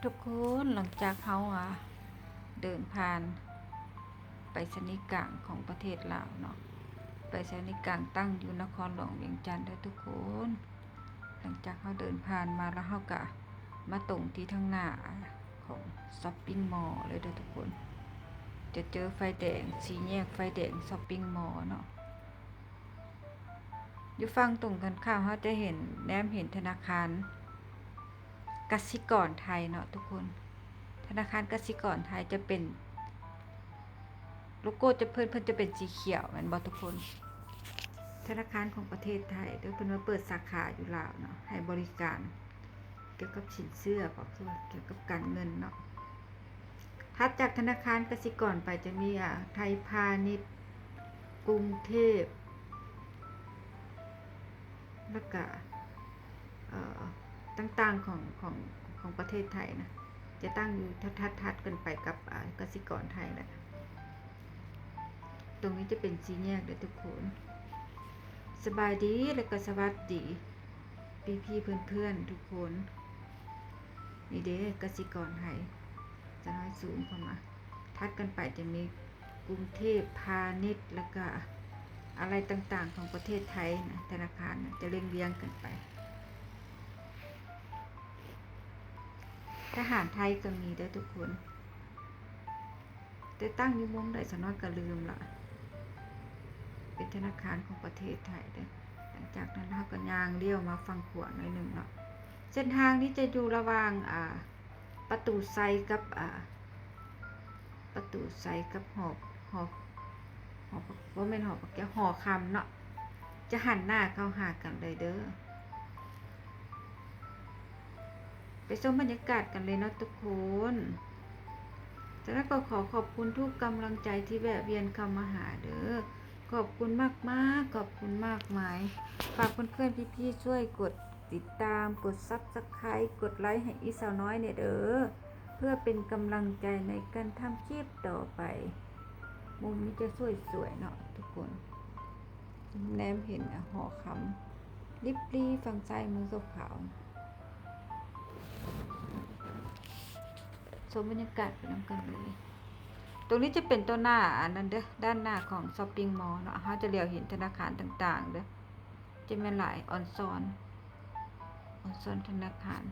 ທຸກຄົນ ຫຼັງຈາກເຮົາ ອາ ເດີນຜ່ານໄປສະນີກາງຂອງປະເທດລາວເນາະ, ໄປສະນີກາງຕັ້ງຢູ່ນະຄອນຫຼວງວຽງຈັນເດີທຸກຄົນ. ຫຼັງຈາກເຮົາເດີນຜ່ານມາແລ້ວ ເຮົາກະມາຕົງທີ່ທາງໜ້າຂອງຊັອບປິງມໍເລີຍເດີທຸກຄົນ. ຈະເຈີໄຟແດງ ສີ່ແຍກໄຟແດງຊັອບປິງມໍເນາະ. ຢູ່ຝັ່ງຕົງກັນຂ້າມ ເຮົາຈະເຫັນ ແນມເຫັນທະນາຄານກະສິກອນໄທເນາະທຸກຄົນ. ທະນາຄານກະສິກອນໄທຈະເປັນ ໂລໂກ້ຈະເພິ່ນ ເພິ່ນຈະເປັນສີຂຽວແມ່ນບໍ່ທຸກຄົນ? ທະນາຄານຂອງປະເທດໄທເດີ ເພິ່ນມາເປີດສາຂາຢູ່ລາວເນາະ ໃຫ້ບໍລິການກ່ຽວກັບສິນເຊື່ອ ກໍຄືວ່າກ່ຽວກັບການເງິນເນາະ. ຖັດຈາກທະນາຄານກະສິກອນໄປຈະມີ ອາ ໄທພານິດ ກຸງເທບ ແລ້ວກະ ເອີ ຕ່າງໆຂອງ ຂອງ ຂອງປະເທດໄທນະ ຈະຕັ້ງຢູ່ຖັດໆກັນໄປກັບ ອາ ກະສິກອນໄທແຫຼະ. ຕົງນີ້ຈະເປັນສີ່ແຍກເດີທຸກຄົນ. ສະບາຍດີ ແລ້ວກໍສະຫວັດດີ ພີ່ໆເພື່ອນໆທຸກຄົນ. ນີ້ເດ້ ກະສິກອນໄທ ຈະນ້ອຍຊູມເຂົ້າມາ. ຖັດກັນໄປຈະມີກຸງເທບພານິດ ແລ້ວກະອາໄລຕ່າງໆຂອງປະເທດໄທນະ ທະນາຄານນະ ຈະລຽງໆກັນໄປ. ທະຫານໄທກໍມີເດີທຸກຄົນ. ແຕ່ຕັ້ງຢູ່ມຸມໃດ ສາວນ້ອຍກໍລືມລະ. ເປັນທະນາຄານຂອງປະເທດໄທເດີ. ຫຼັງຈາກນັ້ນເຮົາກໍຍ່າງລ້ຽວມາຝັ່ງຂວາໜ້ອຍໜຶ່ງເນາະ. ເສັ້ນທາງນີ້ຈະຢູ່ລະຫວ່າງ ອາ ປະຕູໄຊກັບ ອາ ປະຕູໄຊກັບຫໍ ຫໍ ຫໍ ບໍ່ແມ່ນຫໍພະແກ້ວ ຫໍຄຳເນາະ. ຈະຫັນໜ້າເຂົ້າຫາກັນເລີຍເດີ. ໄປຊົມບັນຍາກາດກັນເລີຍເນາະທຸກຄົນ. ສະນັ້ນກໍຂໍຂອບຄຸນທຸກກຳລັງໃຈທີ່ແວະວຽນເຂົ້າມາຫາເດີ. ຂອບຄຸນມາກໆ ຂອບຄຸນມາກມາຍ. ຝາກເພື່ອນໆ ພີ່ໆ ຊ່ວຍກົດຕິດຕາມ ກົດ Subscribe ກົດໄລໃຫ້ອີສາວນ້ອຍແດ່ເດີ ເພື່ອເປັນກຳລັງໃຈໃນການທຳຄລິບຕໍ່ໄປ. ມຸມນີ້ຈະສວຍໆເນາະທຸກຄົນ. ແນມເຫັນ ອາ ຫໍຄຳລິບລີຝັ່ງຊ້າຍມືຂາວໆ. ຊົມບັນຍາກາດໄປນຳກັນເລີຍ. ຕົງນີ້ຈະເປັນຕໍ່ໜ້າອັນນັ້ນເດີ ດ້ານໜ້າຂອງຊັອບປິງມໍເນາະ. ເຮົາຈະຫຼຽວເຫັນທະນາຄານຕ່າງໆເດີ. ຈະແມ່ນຫຼາຍ ອອນຊອນ ອອນຊອນທະນາຄານ.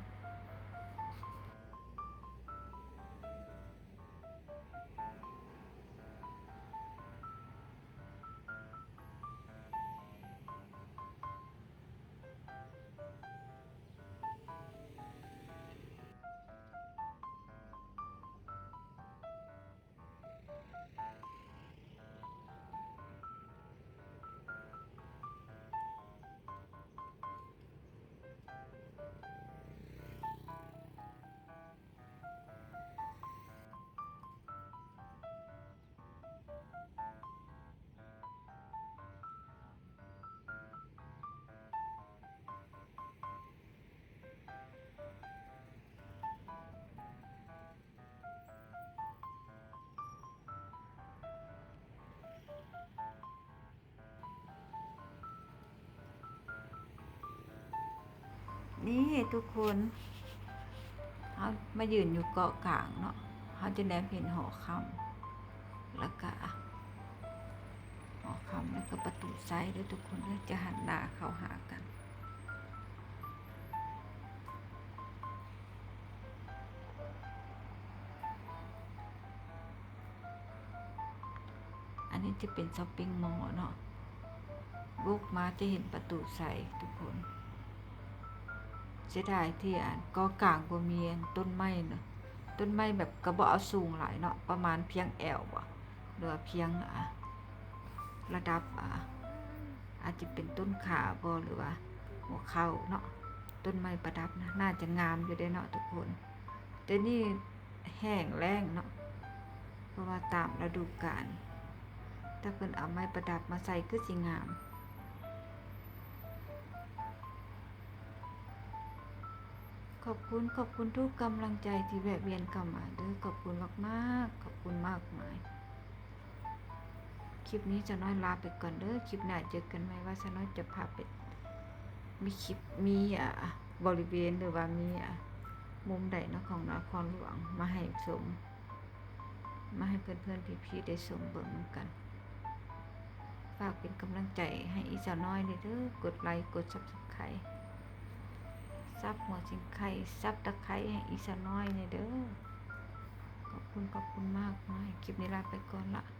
ນີ້ທຸກຄົນ ເຮົາມາຢືນຢູ່ເກາະກາງເນາະ ເຮົາຈະແນມເຫັນຫໍຄຳ ແລ້ວກະຫໍຄຳ ແລ້ວກະປະຕູໄຊເດີທຸກຄົນເດີ ຈະຫັນໜ້າເຂົ້າຫາກັນ. ອັນນີ້ຈະເປັນຊັອບປິງມໍເນາະ ບຸກມາຈະເຫັນປະຕູໄຊທຸກຄົນ. ເສຍດາຍທີ່ອັນເກາະກາງບໍ່ມີອັນຕົ້ນໄມ້ເນາະ ຕົ້ນໄມ້ແບບກະບໍ່ເອົາສູງຫຼາຍເນາະ ປະມານພຽງແອວບໍ ຫຼືວ່າພຽງ ອາ ລະດັບ ອາ ອາດຈະເປັນຕົ້ນຂາບໍ ຫຼືວ່າຫົວເຂົ່າເນາະ. ຕົ້ນໄມ້ປະດັບນະ ໜ້າຈະງາມຢູ່ເດ້ເນາະທຸກຄົນ. ແຕ່ນີ້ແຫ້ງແລ້ງເນາະ ເພາະວ່າຕາມລະດູການ ຖ້າເພິ່ນເອົາໄມ້ປະດັບມາໃສ່ຄືຊິງາມ. ຂອບຄຸນ ຂອບຄຸນທຸກກຳລັງໃຈທີ່ແວະວຽນເຂົ້າມາເດີ. ຂອບຄຸນມາກໆ ຂອບຄຸນມາກມາຍ. ຄລິບນີ້ສາວນ້ອຍລາໄປກ່ອນເດີ. ຄລິບໜ້າເຈີກັນໃໝ່ ວ່າສາວນ້ອຍຈະພາໄປ ມີຄລິບ ມີ ອາ ບໍລິເວນ ຫຼືວ່າມີ ອາ ມຸມໃດເນາະ ຂອງນະຄອນຫຼວງ ມາໃຫ້ຊົມ ມາໃຫ້ເພື່ອນໆ ພີ່ໆ ໄດ້ຊົມເບິ່ງນຳກັນ. ຝາກເປັນກຳລັງໃຈໃຫ້ອີສາວນ້ອຍແດ່ເດີ ກົດໄລ ກົດ Subscribe ສັບຫົວຊິງໄຄ Subscribe ໃຫ້ອີສາວນ້ອຍແດ່ເດີ. ຂອບຄຸນ ຂອບຄຸນມາກມາຍ. ຄລິບນີ້ລາໄປກ່ອນລະ.